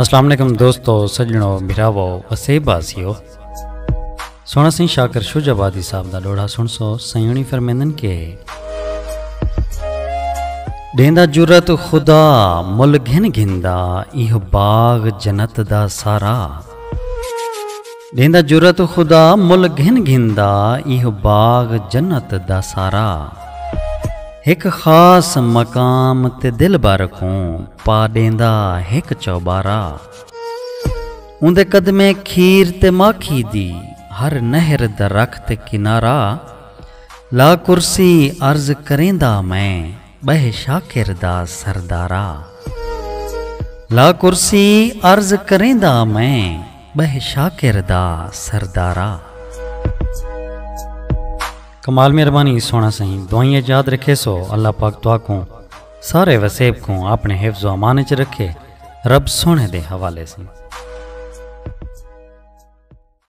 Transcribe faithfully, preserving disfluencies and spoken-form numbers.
السلام علیکم دوستو، سڄݨو، بھراوو، وسیب واسیو۔ سوہݨا سئیں شاکر شجاع آبادی صاحب دا ݙوہڑا سݨسو۔ سئیں ہوݨی فرمیندن کہ ݙیندا جرأت خدا مل گھن گھندا، ایہو باغ جنت دا سارا۔ ݙیندا جرأت خدا مل گھن گھندا، ایہو باغ جنت دا سارا۔ ہک خاص مقام تے دلبر کوں پا ݙیندا ہک چوبارا۔ اوندے قدمیں کھیر تے ماکھی دی، ہر نہر دا رکھ تے کنارا۔ لا کرسی عرض کریندا میں، ٻہہ شاکر دا سردارا۔ لا کرسی عرض کریندا میں، ٻہہ شاکر دا سردارا۔ کمال مہربانی سوہݨا سئیں، دعائیں یاد رکھیسو۔ اللہ پاک تہاکوں سارے وسیب کوں اپݨے حفظ و امان اچ رکھے۔ رب سوہݨے دے حوالے سئیں۔